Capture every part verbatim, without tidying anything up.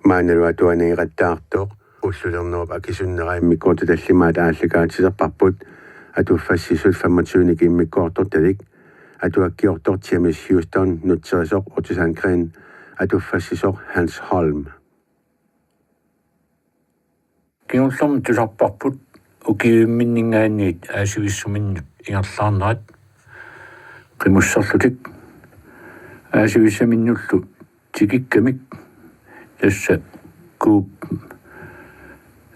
Maannalu atuarneqattaartoq ullulernerup akisunnera immikkoortut tallimaat aallakaatilerparput. Atuffassisut femogtyvenik immikkoortortalik, atuakkiortoq James Houston, nutserisoq Otto Sandgreen, atuffassisoq Hans Holm. Kingullermik tusarparput ukiumminninngaanniit aasivissuminnut ingerlaarnerat qimusserlutik. Aasivissaminnullu tikikkamik, tassa Kuup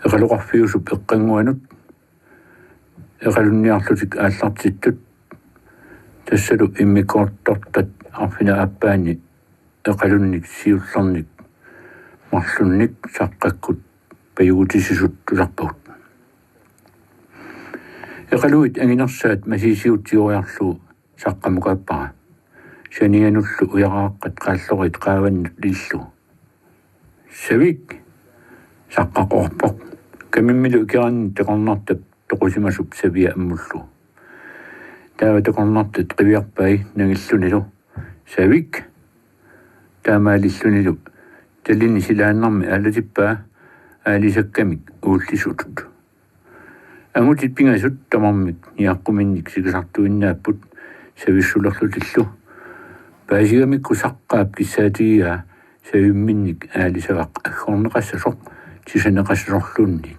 eqaloqarfiusup eqqannguanut, eqalunniarlutik aallartittut, tassalu immikkoortortat arfineq-aappaanni eqalunnik siullernik marlunnik Saqqakkut pajugutissisut tusarpagut. Eqaluit anginersaat masiisigut tigoriarlugu Saqqamukaappara. Sanianullu ujaraaqqat qaalloriit qaavannut ilillugu: "Savik!" Saqqaq oqarpoq, kamimmilu ikerannit takornartap toqusimasup savia ammullugu. Taava takornartat qiviarpai nangillunilu: "Savik!" Taamaalillunilu talini silaannarmi aalatippaa aalisakkamik uullisutut. Angutit pingasut tamarmik niaqquminnik sikisartuinnaapput savissulerlutillu. Paasigamikku Saqqaap kissaatigigaa savimminnik aalisagaq aggorneqassasoq tisaneqassasorluunniit.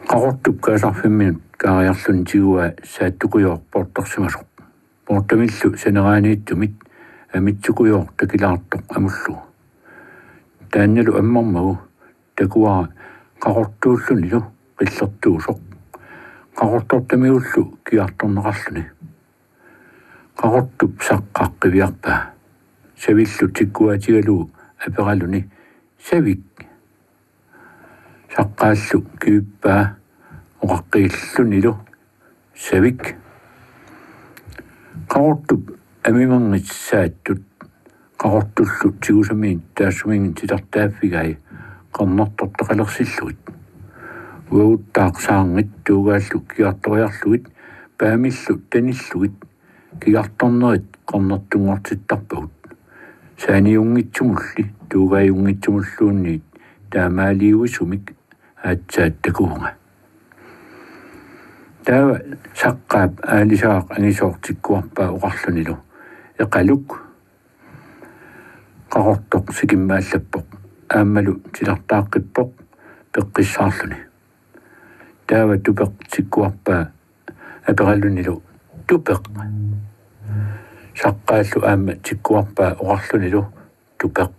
Qaqortup kaasarfimminut kaariarluni tiguaa saattukujooq poortorsimasoq. Poortamillu saneraaniittumit amitsukujooq takilaartoq amullugu. Taannalu ammarmagu takuara Qaqortuullunilu qillertuusoq. Qaqortortamigullu kigartorneqarluni. Qaqortup Saqqaq qiviarpaa. Savillu tikkuaatigalugu aperaluni: "Savik?" Saqqaallu kivippaa oqaqqillunilu: "Savik?" Qaqortup amimanngit saattut Qaqortullu tigusamiit taassuminnga titartaaffigai qernertortaqalersillugit. Uaguttaaq saarngit tuugaallu kigartoriarlugit paamillu tanillugit kigartornerit qernertunngortittarpagut. Saaniunngitsumulli tuugaajunngitsumulluunniit taamaaliuisumik aatsaat takuunga. Taava Saqqaap aalisagaq angisooq tikkuarpaa oqarlunilu: "Eqaluk!" Qaqortoq sikimmaallappoq. Aammalu titartaaqqippoq peqqissaarluni. Taava Tupeq tikkuarpaa aperalunilu: "Tupeq?" Saqqaallu aamma tikkuarpaa oqarlunilu: "Tupeq."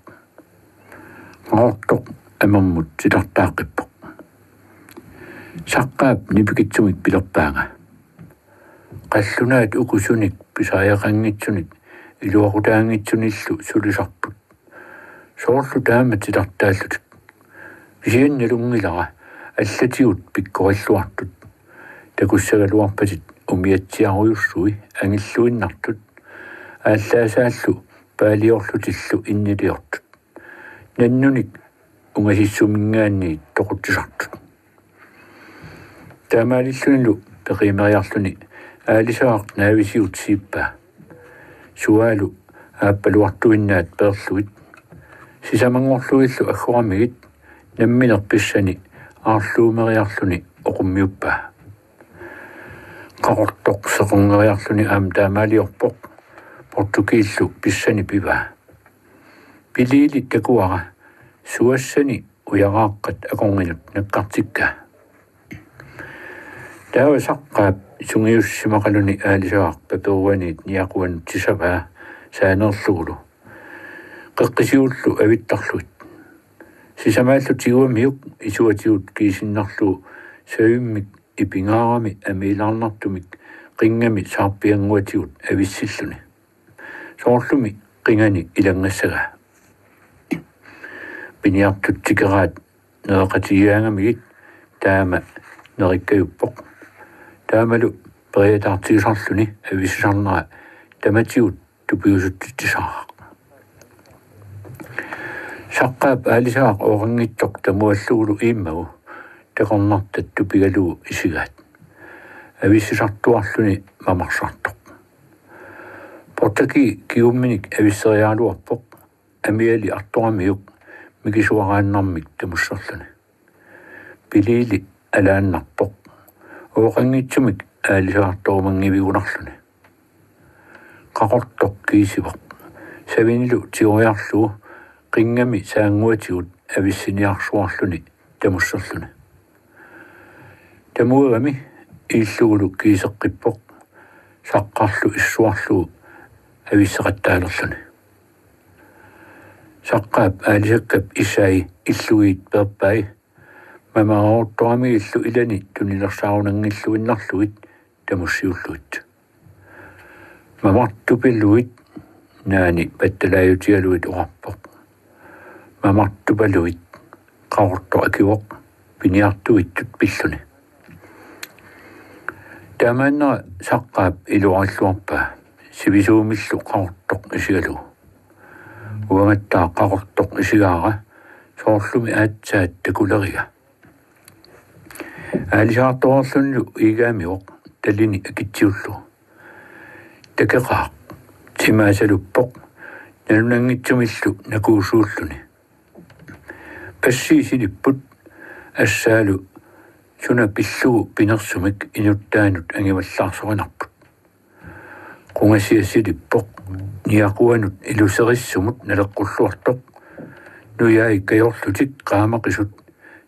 Qaqortoq amermut titartaaqqippoq. Saqqaap nipikitsumik pilerpaanga: "Qallunaat uku sunik pisariaqanngitsunik iluaqutaanngitsunillu sulisarput. Soorlu taama titartaallutik. Kisianni nalunngilara allatigut pikkorilluartut. Takussagaluarpatit umiatsiarujussui angilluinnartut. Aallaasaallu paaliorlutillu inniliortut. Nannunik ungasissuminngaanniit toqutsisartut." Taamaalillunilu peqiimeriarluni aalisagaq naavisigut siippaa. Suaalu aappaluartuinnaat peerlugit. Sisamanngorlugillu aggoramigit nammineq pissani aarluumeriarluni oqummiuppaa. Qaqortoq seqerngeriarluni aamma taamaaliorpoq. Portugiillu pissani pivaa. Piliili takuara suassani ujaraaqqat akornginut nakkartikkaa. Taava Saqqaap sungiussimaqaluni aalisagaq paperuaniit niaquanut tisavaa saaneerlugulu. Qeqqisigullu avittarlugit. Sisamaallu tiguamiuk isuatigut kiisinnarlugu savimmik ipingaarami amiilaarnartumik qingami saarpiannguatigut avissilluni. Soorlumi qingani ilanngassagaa. Piniartut tikeraat nereqatigigaangamigit taama nerikkajuppoq. Taamalu periataartigisarluni avissisarnera tamatigut tupiusutsitsisaraq. Saqqaap aalisagaq ooqanngitsoq tamuallugulu iimmagu takornartat tupigalugu isigaat. Avissisartuarluni mamarsartoq. Portugii kingumminik avisseriaraluarpoq. amiali artoramiuk mikisuaraannarmik tamusserluni. Piliili alaannarpoq. Uoqanngitsumik aalisaartorumanngivigunarluni. Qaqortoq kiisivoq. Savinilu tigoriarlugu qingami saannguatigut avissiniarsuarluni tamusserluni. Tamuagami iillugulu kiiseqqippoq saqqarlu issuarlugu avisseqattaalerluni. Saqqaap aalisakkap isai illugiit peerpai. Mamararuttoramigillu ilani tunilersaarunanngilluinnarlugit tamussiullugit. Mamartupaluit, naani pattalaajutigalugit oqarpoq. Mamartupaluit, Qaqortoq akivoq piniartuittut pilluni. Taamaannera Saqqaap iluarilluarpaa sivisuumillu Qaqortoq isigalugu. Uangattaaq Qaqortoq isigaara soorlumi aatsaat takuleriga. Aalisaartoreerlunilu iigaamivoq tallini akitsiullugu. Takeqaaq, timaasaluppoq nalunanngitsumillu nakuusuulluni. Passii silipput assaalu suna pillugu pinersumik inuttaanut angivallaarsorinarput. Qungasia silippoq niaquanut iluserissumut naleqqulluartoq. Nujai kajorlutik qaamaqisut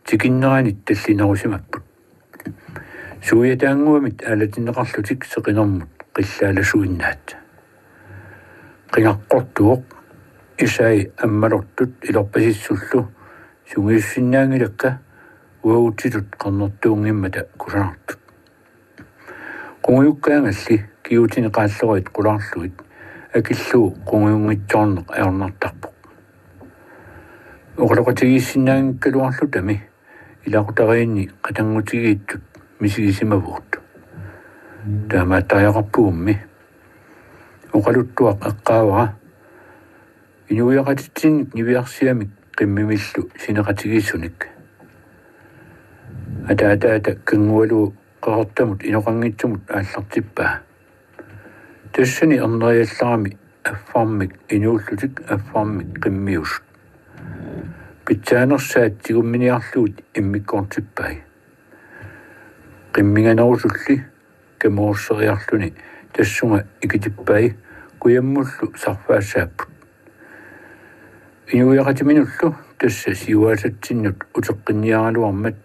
tikinneranit tallinerusimapput. Suiataannguamit aalatinneqarlutik seqinermut qillaalasuinnaat. Qingaqqortuvoq isai ammalortut ilorpasissullu sungiussinnaanngilakka uagutsitut qernertuunngimmata kusanartut. Qungujukkaangalli kigutinit qaalleruit qulaarlugit akillugu qungujunngitsoorneq ajornartarpoq. Oqaloqatigiissinnaanngikkaluarlutami ilaqutariinni qatanngutigiittut misigisimavugut. Taamaattariaqarpugummi. Oqaluttuaq eqqaavara inuiaqatitsinnik niviarsiamik qimmimillu sineqatigiissunik. Ataataata kanngualugu qeqertamut inoqanngitsumut aallartippaa. Tassani erneriallarami affarmik inuullutik affarmik qimmiusut. Pitsaanersaat tigumminiarlugit immikkoortippai. Qimminganerusulli kamorseriarluni tassunga ikitippai kujammullu sarfaassaapput. Inuiaqatiminullu tassa siuaasatsinnut uteqqinniaraluarmat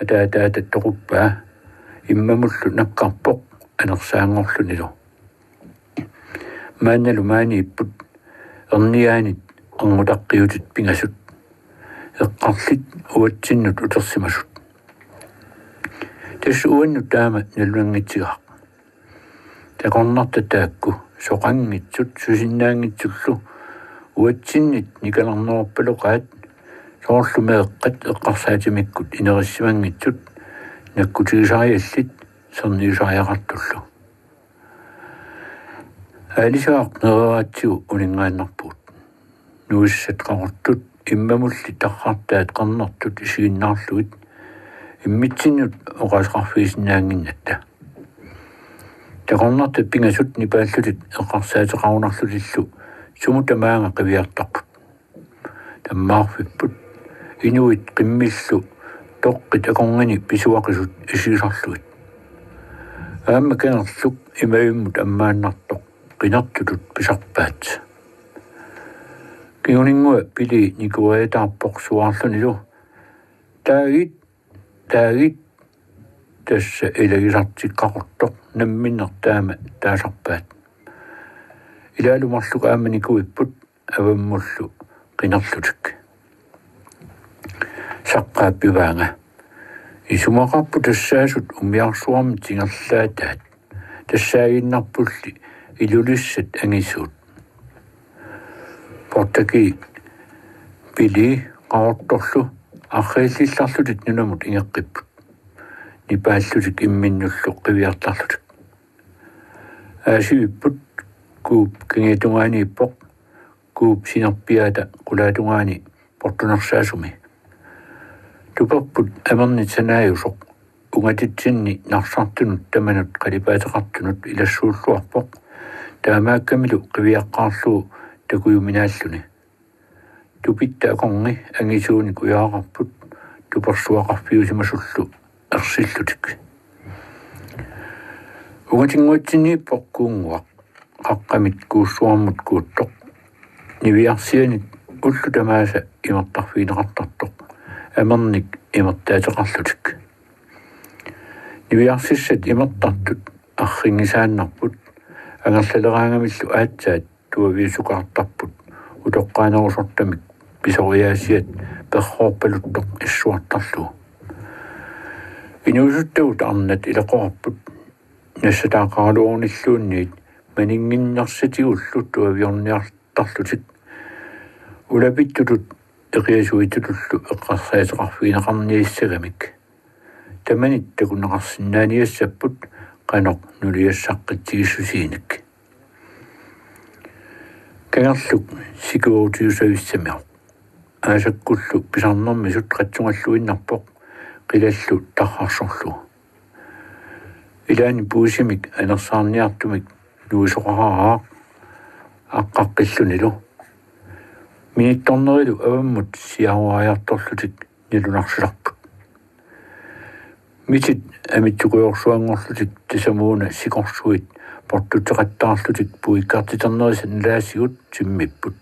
ataataata toquppaa immamullu nakkarpoq anersaanngorlunilu. Maannalu maaniipput erniaanit erngutaqqiutit pingasut. Eqqarlit uatsinnut utersimasut. Tassa uannut taama nalunanngitsigaaq. Takornartat taakku soqanngitsut susinnaanngitsullu uatsinnit nikalerneruppaloqaat soorlu meeqqat eqqarsaatimikkut inerissimanngitsut nakkutigisariallit serniusariaqartullu. Aalisagaq nereeraatsigu uninngaannarpugut. Nuissat qaqortut immamulli tarrartaat qernertut isiginnaarlugit immitsinnut oqaaseqarfigisinnaannginnatta. Takornartat pingasut nipaallutik eqqarsaateqarunarlutillu sumut tamaanga qiviartarput. Tammaarfipput inuit qimmillu toqqit akornanni pisuaqisut isigisarlugit. Aamma kangerluk imavimmut ammaannartoq qinertutut pisarpaat. Kinguninngua Pili nikuariataarpoq suaarlunilu: "Taagit, taagit!" Tassa ilagisartik Qaqortoq namminneq taama taasarpaat. Ilaalu marluk aamma nikuipput avammullu qinerlutik. Saqqaap pivaanga: "Isumaqarput tassaasut umiarsuarmit ingerlaataat. Tassaaginnarpulli ilulissat angisuut." Portaki Pili Qaqortorlu arriillillarlutik nunamut ingeqqipput. Nipaallutik imminnullu qiviartarlutik. Aasivipput kuup kangiatungaaniippoq, kuup sinerpiaata qulaatungaani portunersaasumi. Tuperput amernit sanaajusoq ungatitsinni narsartunut tamanut qalipaateqartunut ilassuulluarpoq, taamaakkamilu qiviaqqaarlugu takujuminaalluni. Tupitta akorni angisuunik ujaraqarput tupersuaqarfiusimasullu ersillutik. Ungatinnguatsinniippoq kuunnguaq qaqqamit kuussuarmut kuuttoq. Niviarsianit ullut tamaasa imertarfigineqartartoq amernik imertaateqarlutik. Niviarsissat imertartut arrinngisaannarput angerlaleraangamillu aatsaat tuaviusukaartarput utoqqaanerusortamik pisoriaasiat perroorpaluttoq issuartarlugu. Inuusuttagut arnat ileqoqarput nassataaqaraluarnilluunniit maninnginnersatigullu tuaviorniartarlutik ulapittutut eqiasuitutullu eqqarsaateqarfigineqarniassagamik. Tamanit takuneqarsinnaaniassapput qanoq nuliassaqqitsigissusiinik. Kangerluk sikuerutiusavissamiuk. Aasakkullu pisarnermisut qatsungalluinnarpoq qilallu tarrarsorlugu. Ilaanni puisimik anersaarniartumik nuisoqaraaq aqqaqqillunilu. Minittornerilu avammut siaruariartorlutik nalunarsilarput. Mitit amitsukujorsuanngorlutik tasamuuna sikorsuit portutseqattaarlutik puikkartiternerisa nalaasigut timmipput.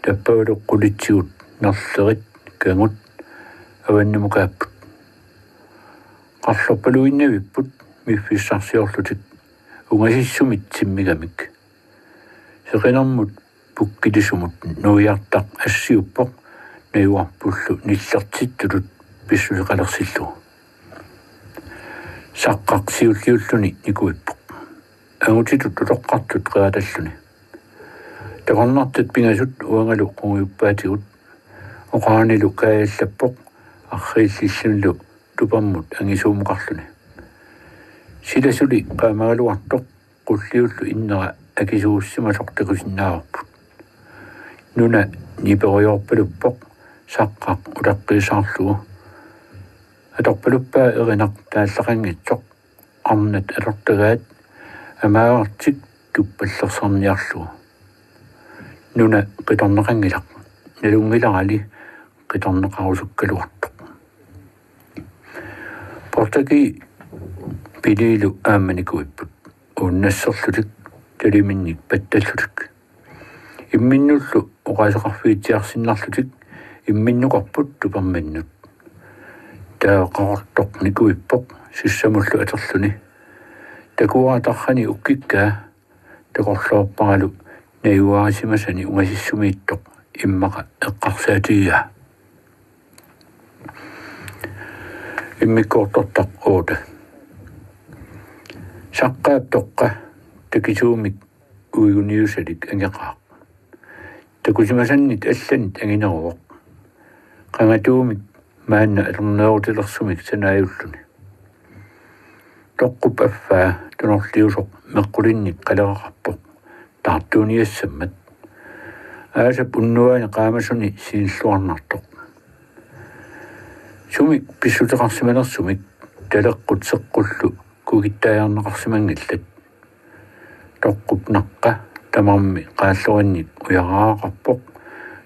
Tappavalu qulitsigut nerlerit kangut avannamukaapput. Qarlorpaluinnavipput miffissarsiorlutik ungasissumit timmigamik. Seqinermut pukkilisumut nuiartaq assiuppoq najugarpullu nillertittutut pissuseqalersillugu. Saqqaq siulliulluni nikuippoq. Angutitut utoqqartut qeratalluni. Takornartat pingasut uangalu qungujuppaatigut. Oqaranilu kaajallappoq arriillillunilu tupermut angisuumukarluni. Sila suli qaamagaluartoq qulliullu innera akisuussimasoq takusinnaavarput. Nuna niperujoorpaluppoq saqqaq utaqqiisaarlugu. Atorpaluppaa erinaq taallaqanngitsoq arnat atortagaat amaagartik tuppallersarniarlugu. Nuna qitorneqanngilaq, nalunngilarali qitorneqarusukkaluartoq. Portaki piliilu aamma nikuipput uunnasserlutik taliminnik pattallutik. Imminnullu oqaaseqarfigitsiarsinnarlutik imminnukarput tuperminnut. Taava qaqortoq nikuippoq sissamullu aterluni. Takuara tarrani ukkikkaa takorloorparalu najugaarisimasani ungasissumiittoq immaqa eqqarsaatigigaa. Immikkoortortaq otte. Saqqaap toqqa takisuumik uiguniusalik angeqaaq. Takusimasannit allanit angineruvoq. Qangatuumik maanna atorneerutilersumik sanaajulluni. Toqqup affaa tunorliusoq meqqulinnik qaleqaqarpoq taartuuniassammat. Aasap unnuaani qaamasuni sinilluarnartoq. Sumik pissuteqarsimanersumik taleqqut seqqullu kukittaajarneqarsimanngillat. Toqqup naqqa tamarmi qaallorinnik ujararaqarpoq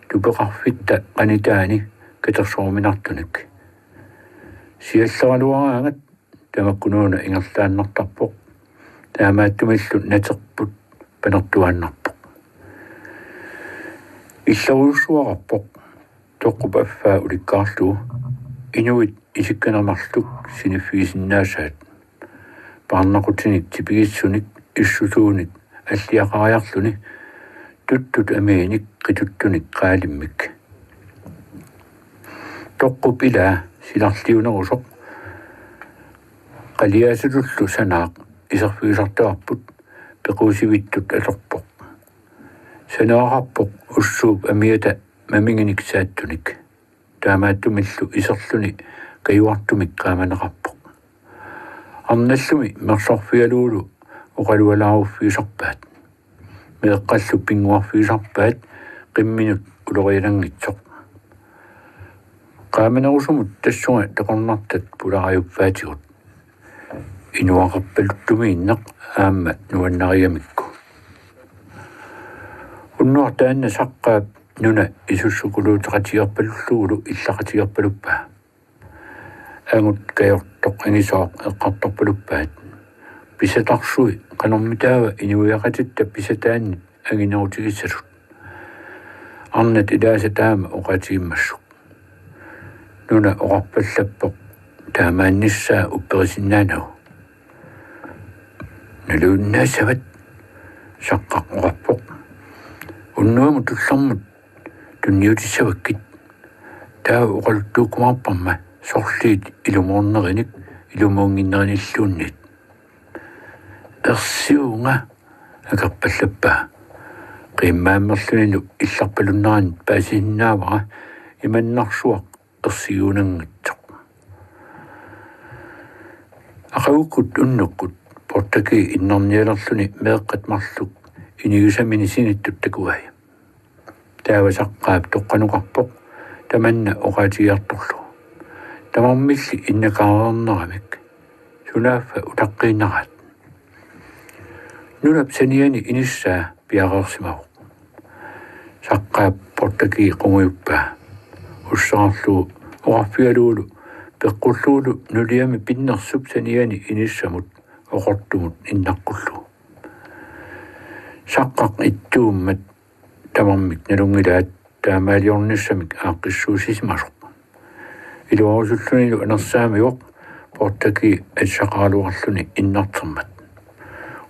tupeqarfitta qanitaani katersoruminartunik. Sialleraluaraangat tamakkunuuna ingerlaannartarpoq. Taamaattumillu naterput panertuaannarpoq. Illerujussuaqarpoq toqqup affaa ulikkaarlugu inuit isikkaneq marluk siniffigisinnaasaat. Paarnaqutinik tipigissunik issusuunik alliaqariarluni tuttut amiinik qituttunik qaalimmik. Toqqup ilaa silarliunerusoq qaliaasatullu sanaaq iserfigisartagarput pequsivittut atorpoq. Saneqarpoq ussuup amiata maminginik saattunik. Taamaattumillu iserluni kajuartumik qaamaneqarpoq. Arnallumi mersorfigalugulu oqalualaaruffigisarpaat. Meeqqallu pinnguarfigisarpaat qimminut uloriananngitsoq. Qaamanerusumut tassunga takornartat pularajuppaatigut. Inuaqarpaluttumiinneq aamma nuannarigamikku. Unnuaq taanna Saqqaap nuna isussukuluuteqatigerpalullugulu illaqatigerpaluppaa. Angut kajortoq angisooq eqqartorpaluppaat: Pisatarsui qanormitaava inuiaqatitta pisataannit anginerutigissatut? Arnat ilaasa taama oqaatigimmassuk. Nuna oqarpallappoq taamaannissaa upperisinnaanagu. Naluinnaassavat, Saqqaq oqarpoq. Unnuamut tullermut tunniutissavakkit. Taava oqaluttuukkumaarparma sorliit ilumoornerinik ilumuunnginnerinilluunniit. Ersiunga, akerpallappaa. Qiimmaammerlunilu illarpalunneranit paasisinnaavara imannarsuaq ersigiunanngitsoq. Aqagukkut unnukkut Portaki innarnialerluni meeqqat marluk inigisamini sinittut takuai. Taava Saqqaap toqqanukarpoq tamanna oqaatigiartorlugu: Tamarmilli innakaareerneramik. Sunaaffa utaqqiinnaraat? Nunap saniani inissaa piareersimavoq. Saqqaap Portaki qungujuppaa. Usserarlugu oqarfigalugulu peqqullugulu nuliami pinnersup saniani inissamut oqortumut innaqqullugu. Saqqaq ittuummat tamarmik nalunngilaat taamaaliornissamik aaqqissuussisimasoq. Iluarusullunilu anersaamivoq Portaki atisaqaraluarluni innartermat.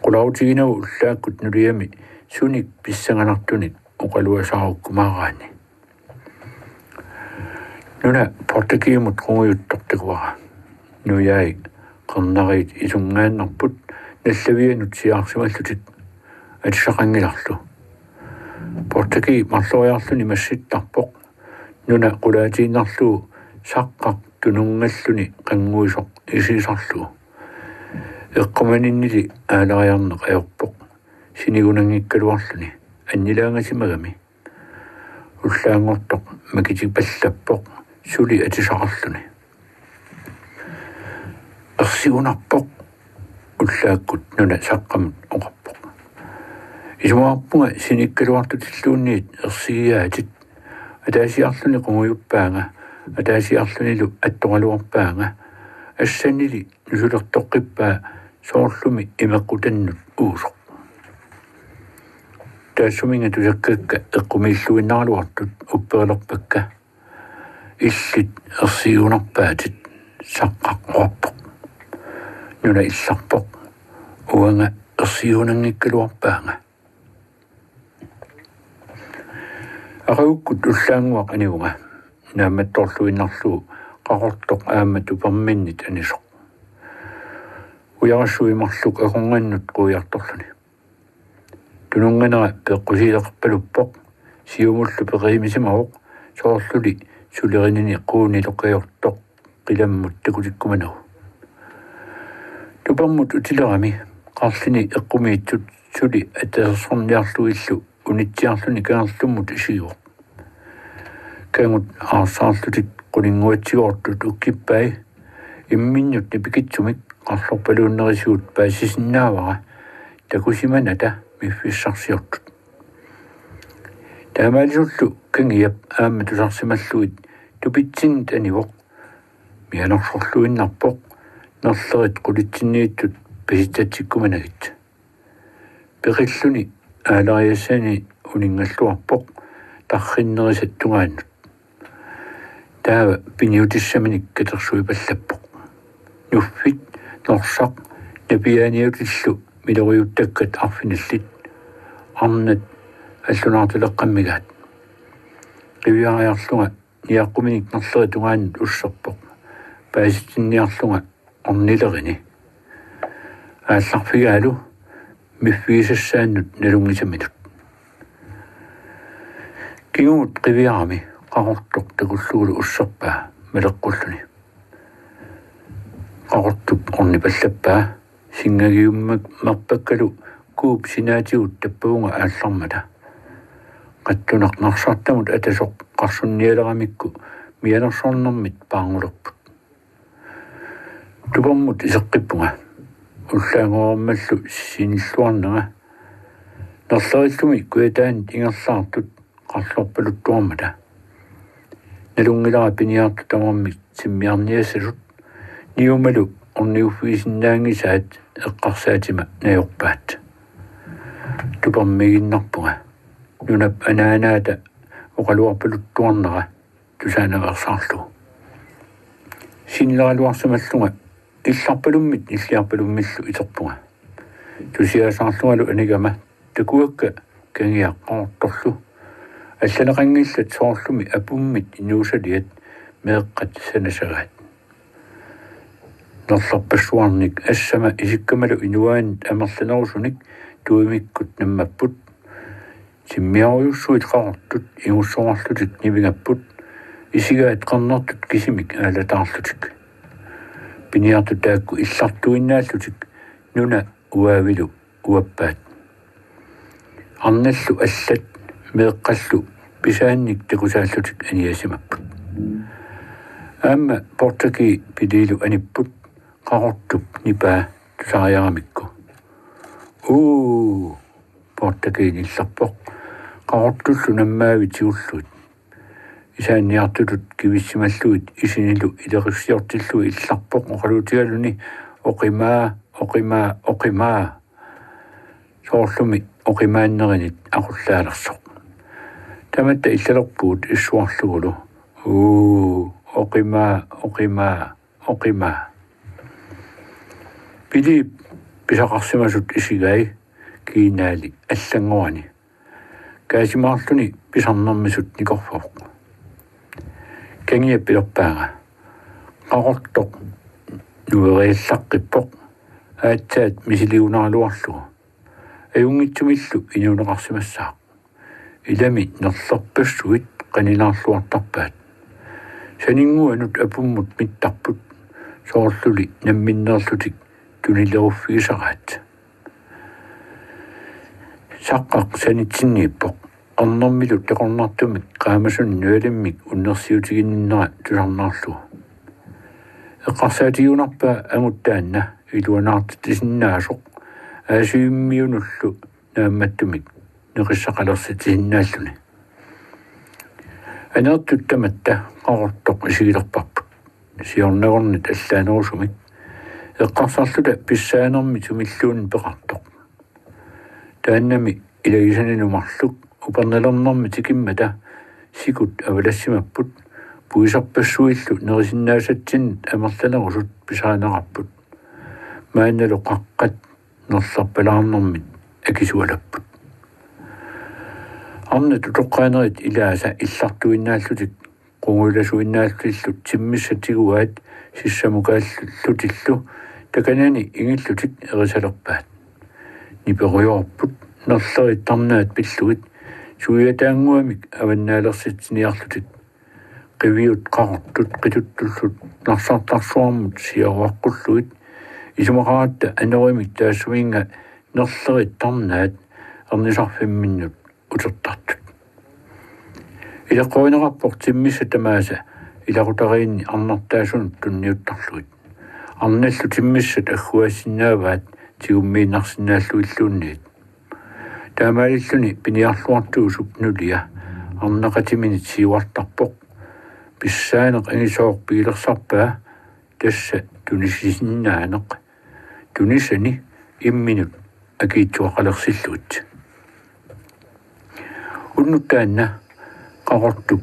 Qularutiginagu ullaakkut nuliami sunik pissanganartunik oqaluasaarukkumaaraanni. Nuna Portakiimut qungujuttoq takuara. Nujai qernariit isunngaannarput nallavianut siaarsimallutik atisaqanngilarlu. Portaki marloriarluni massittarpoq, nuna qulaatiinnarlugu Saqqaq tununngalluni qannguisoq isigisarlugu. Eqqumaninnili aalariarneq ajorpoq sinigunanngikkaluarluni annilaangasimagami. Ullaanngortoq makitipallappoq suli atisaqarluni. Ersigunarpoq, ullaakkut nuna Saqqamut oqarpoq. Isumaqarpunga sinikkaluartutilluunniit ersigigaatit. Ataasiarluni qungujuppaanga, ataasiarlunilu attoraluarpaanga. Assanili nusulertoqqippaa soorlumi imeqqutannut uusoq. Taassuminnga tusakkakka eqqumiilluinnaraluartut upperilerpakka. Illit ersigunarpaatit, Saqqaq oqarpoq. Nuna illarpoq: Uanga ersigunanngikkaluarpaanga. Aqagukkut ullaannguaq anivunga naammattorluinnarlugu Qaqortoq aamma tuperminnit anisoq. Ujarassuit marluk akornannut quiartorluni. Tununnganera peqqusiileqarpaluppoq, siumullu peqimisimavoq, soorluli sulerinini quuniloqajoqtoq qilammut takutikkumanagu. Tupermut utilerami qarlini eqqumiitsut suli atasersorniarlugillu unitsiarluni kangerlummut isigivoq. Kangut aarsaarlutik qulinnguatsigoortut ukkippai. Imminnut nipikitsumik qarlorpaluunnerisigut paasisinnaavara takusimanata miffissarsiortut. Taamaalisullu kangiap aamma tusarsimallugit tupitsinnit anivoq. Mianersorluinnarpoq nerlerit qulitsinniittut pisitsatsikkumanagit. Peqilluni aalariassani uninngalluarpoq tarrinnerisat tungaannut. Taava piniutissaminik katersuipallappoq. Nuffit, norsaq, napiaaniutillu miloriuttakkat arfinillit. Arnat allunaartaleqqammigaat. Qiviariarlunga niaqquminik nerlerit tungaannut usserpoq. Paasitsinniarlunga ornilerini. Aallarfigaalu miffigisassaannut nalunngisaminut. Kingumut qiviarami Qaqortoq takullugulu usserpaa maleqqulluni. Qaqortup ornipallappaa, sinngagiummerpakkalu kuup sinaatigut tappavunga aallarmata. Qattuneq narsartamut atasoq qarsunnialeramikku mianersornermit paarngulerput. Tupermut iseqqippunga. Ullaanngormallu sinilluarnanga. Nerlerillumi kujataanit ingerlaartut qarlorpaluttuarmata. Nalunngilara piniartut tamarmik timmiarniassasut, niumalu orniuffigisinnaanngisaat eqqarsaatima najorpaat. Tupermiiginnarpunga. Nunap anaanaata oqaluarpaluttuarnera tusaanaveersaarlugu. Sinileraluarsimallunga illarpalummit nilliarpalummillu iterpunga. Tusiasaarlungalu anigama takuakka kangiaq Qaqortorlu. Allaneqanngillat soorlumi apummit inuusaliat meeqqat sanasagaat. Nerlerpassuarnik assama isikkamalu inuaannit amerlanerusunik tuimikkut nammapput. Timmiarujussuit Qaqortut ingussoraarlutik nivingapput, isigaat qernertut kisimik aalataarlutik. Piniartut taakku illartuinnaallutik nuna uaavilu uappaat. Arnallu allat meeqqallu pisaannik takusaallutik aniasimapput. Aamma Portaki Piliilu anipput Qaqortup nipaa tusariaramikku. Uu, Portaki nillerpoq. Qaqortullu nammaavit tigullugit. Isaanniartutut kivissimallugit isinilu ilerissiortillugit illarpoq oqaluutigaluni: Oqimaa, oqimaa, oqimaa. Soorlumi oqimaannerinit aqullaalersoq. Tamatta illalerpugut issuarlugulu: Uu, oqimaa, oqimaa, oqimaa. Piliip pisaqarsimasut isigai kiinaali allanngorani. Kaasimaarluni pisarnermisut nikorfavoq. Kangiap pilerpaanga: Qaqortoq nueriallaqqippoq aatsaat misiligunaraluarlugu. Ajunngitsumillu inuuneqarsimassaaq. Ilami nerlerpassuit qaninaarluartarpaat. Saninnguanut apummut mittarput, soorluli namminneerlutik tunileruffigisaraat. Saqqaq sanitsinniippoq. Arnermilu takornartumik qaamasunik nualimmik unnersiutiginninnera tusarnaarlugu. Eqqarsaatigiunnarpaa angut taanna iluanaartitsisinnaasoq, aasiimmiunullu naammattumik neqissaqalersitsisinnaalluni. Aneertut tamatta Qaqortoq isigilerparput. Siornagornit allaanerusumik. Eqqarsarluta pissaanermi sumilluunniit peqartoq. Taannami ilagisanillu marluk upernalernermi tikimmata sikut avalassimapput, puiserpassuillu nerisinnaasatsinnik amerlanerusut pisarineqarput. Maannalu qaqqat nerlerpalaarnermit akisualapput. Arnat utoqqaanerit ilaasa illartuinnaallutik qungujulasuinnaallutillu timmissat tiguaat sissamukaallutillu takanani ingillutik erisalerpaat. Niperujoorput nerlerit tarnaat pillugit suiataannguamik avannaalersitsiniarlutik. Qiviut Qaqortut qituttullu narsartarsuarmut siaruaqqullugit isumaqaratta anorimik taassuminnga nerlerit tarnaat ernisarfimminnut utertartut. Ileqqorineqarpoq timmissat tamaasa ilaqutariinni arnartaasunut tunniuttarlugit. Arnallu timmissat agguaassinnaavaat tigummiinnarsinnaallugilluunniit. Taamaalilluni piniarluartuusup nulia arnaqatiminit siuartarpoq. Pissaaneq angisooq pigilersarpaa, tassa tunisisinnaaneq. Tunisani imminut akiitsuaqalersillugit. Unnuk taanna Qaqortup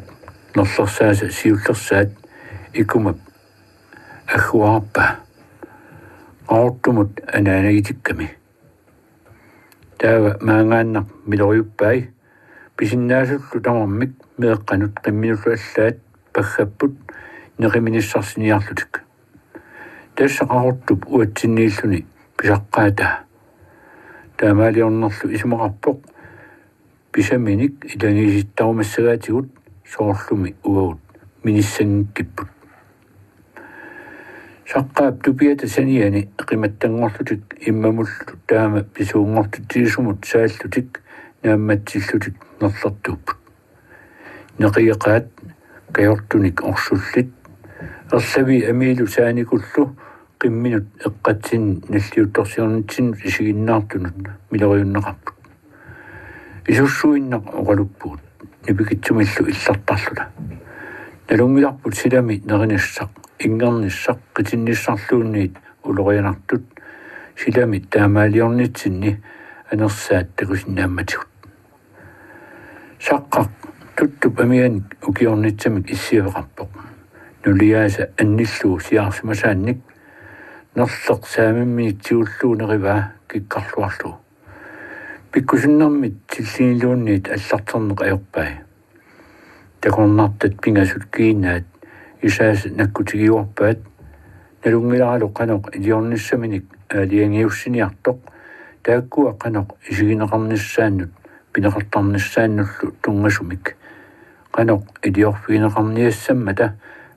nerlersaasa siullersaat Ikumap agguarpaa. Qaqortumut anaanagitikkami. Taava maangaannaq miloriuppai, pisinnaasullu tamarmik meeqqanut qimminullu allaat paggapput neqiminissarsiniarlutik. Tassa Qaqortup uatsinniilluni pisaqqaataa. Taamaaliornerlu isumaqarpoq pisaminik ilagiisittarumassagaatigut, soorlumi uagut minissanngikkippput. Saqqaap tupiata saniani qimattanngorlutik immamullu taama pisuunngortitsisumut saallutik naammatsillutik nerlertuupput. Neqigeqaat kajortunik orsullit, erlavii amiilu saanikullu qimminut eqqatsinnik nalliuttorsiornitsinnut isiginnaartunut miloriunneqarput. Isussuinnaq oqaluppugut. nipikitsumillu illartarluta. Nalunngilarput silami nerinissaq, inngernissaq, qitinnissarluunniit ulorianartut, silami taamaaliornitsinni anersaat takusinnaammatigut. Saqqaq tuttup amiganik ukiornitsamik issiaveqarpoq. Nuliaasa annillugu siaarsimasaannik, nerleq saamimminik tigullugu nerivaa kikkarluarlugu. Pikkusunnermit tilliniluunniit allarterneq ajorpai. Takornartat pingasut kiinaat isaasa nakkutigiuarpaat, nalunngilaralu qanoq iliornissaminik aalajangiussiniartoq, taakkua qanoq isigineqarnissaannut pineqartarnissaannullu tunngasumik. Qanoq iliorfigineqarniassammata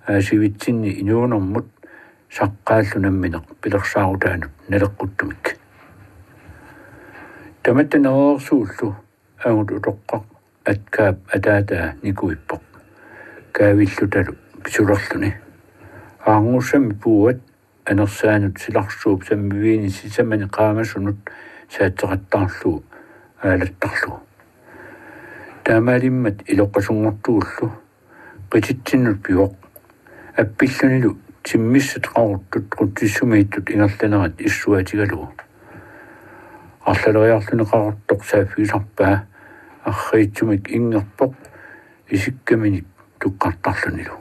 aasivitsinni inuunermut saqqaallu nammineq pilersaarutaanut naleqquttumik. Tamatta nerereersugullu angut utoqqaq Atkaap ataataa nikuippoq. Kaavillutalu pisulerluni. Aarngussammi puuat anersaanut silarsuup sammiviini sisamani qaamasunut saatseqattaarlugu aalattarlugu. Taamaalimmat iloqqasunngortugullu qititsinnut pivoq. Appillunilu timmissat qaqortut qutsissumiittut ingerlanerat issuaatigalugu. Arlaleriarluni qaqortoq saaffigisarpaa arriitsumik inngerpoq isikkaminik tukkartarlunilu.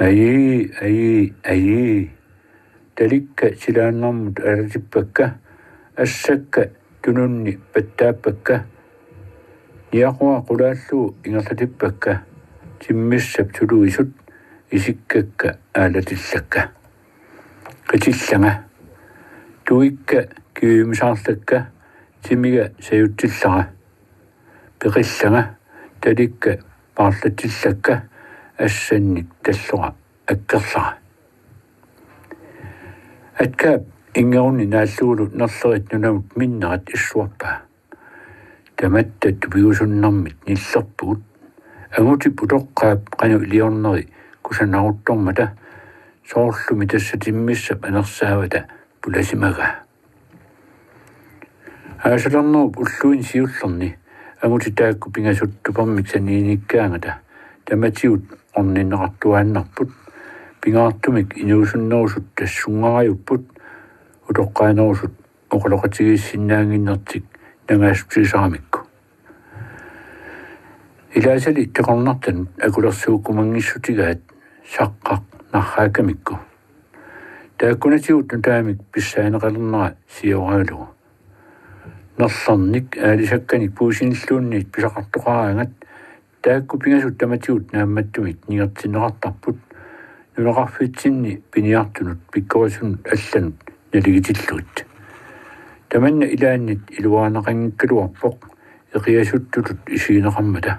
Ajii, ajii, ajii. Talikka silaannarmut aalatippakka, assakka tununni pattaappakka, niaqua qulaallugu ingerlatippakka, timmissap suluisut isikkakka aalatillakka. Qitillanga. Tuikka kiviumisaarlakka, timiga sajutsillara. Peqillanga, talikka paarlatsillakka, assannik tallora akkerlara. Atkaap inngerunni naallugulu nerlerit nunamut minnerat issuarpaa. Tamatta tupigusunnermit nillerpugut. Angutip utoqqaap qanoq iliorneri kusanaruttormata, soorlumi tassa timmissap anersaavata pulasimagaa. Aasalernerup ulluini siullerni angutit taakku pingasut tupermik saniinikkaangata tamatigut orninneqartuaannarput, pingaartumik inuusunnerusut tassunngarajupput, utoqqaanerusut oqaloqatigiissinnaannginnertik nangaassutigisaramikku. Ilaasali takornartanut akulersuukkumanngissutigaat Saqqaq narraakkamikku. Taakkunatigut nutaamik pissaaneqalernera sioraagalugu. Nerlernik aalisakkanik puisinilluunniit pisaqartoqaraangat taakku pingasut tamatigut naammattumik ningertinneqartarput nunaqarfitsinni piniartunut pikkorisunut allanut naligitillugit. Tamanna ilaannit iluarineqanngikkaluarpoq eqiasuttutut isigineqarmata.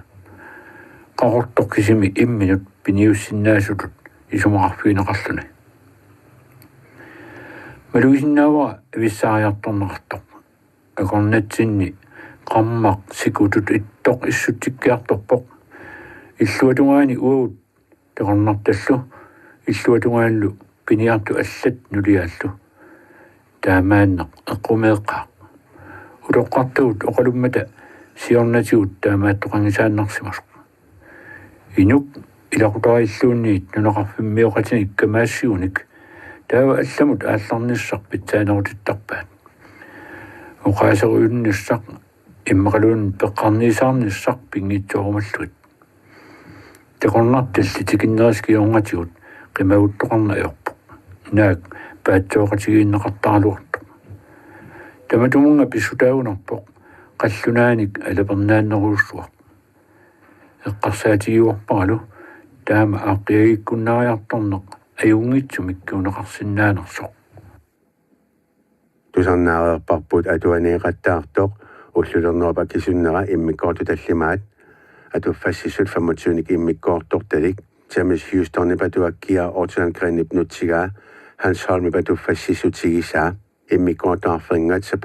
Qaqortoq kisimi imminut piniussinnaasutut isumaqarfigineqarluni. Malugisinnaavara avissaariartorneqartoq. Akornatsinni qarmaq sikutut ittoq issutsikkiartorpoq. Illuatungaani uagut takornartallu, illuatungaallu piniartut allat nuliaallu. Taamaanneq eqqumeeqqaaq. Utoqqartagut oqalummata siornatigut taamaattoqanngisaannarsimasoq. Inuk ilaqutariilluunniit nunaqarfimmioqatinik kamaassigunik taava allamut aallarnissaq pitsaanerutittarpaat. Oqaaserujunnissaq immaqaluunniit peqqarniisaarnissaq pinngitsoorumallugit. Takornartalli tikinnerisa kingornatigut qimaguttoqarneq ajorpoq. Naak paatsooqatigiinneqartaraluartoq. Tamatumunnga pissutaagunarpoq qallunaanik alapernaannerujussuaq. Eqqarsaatigiuarparalu taama aaqqiagiikkunnaariartorneq ajunngitsumik kinguneqarsinnaanersoq. Tusarnaareerparput atuaneeqattaartoq Ullulernerup akisunnera immikkoortut tallimaat, atuffassissut femogtyvenik immikkoortortalik, James Houstonip atuakkiaa Otto Lundgrenip nutsigaa, Hans Holmip atuffassissutigisaa, immikkoortut arfernat sapa-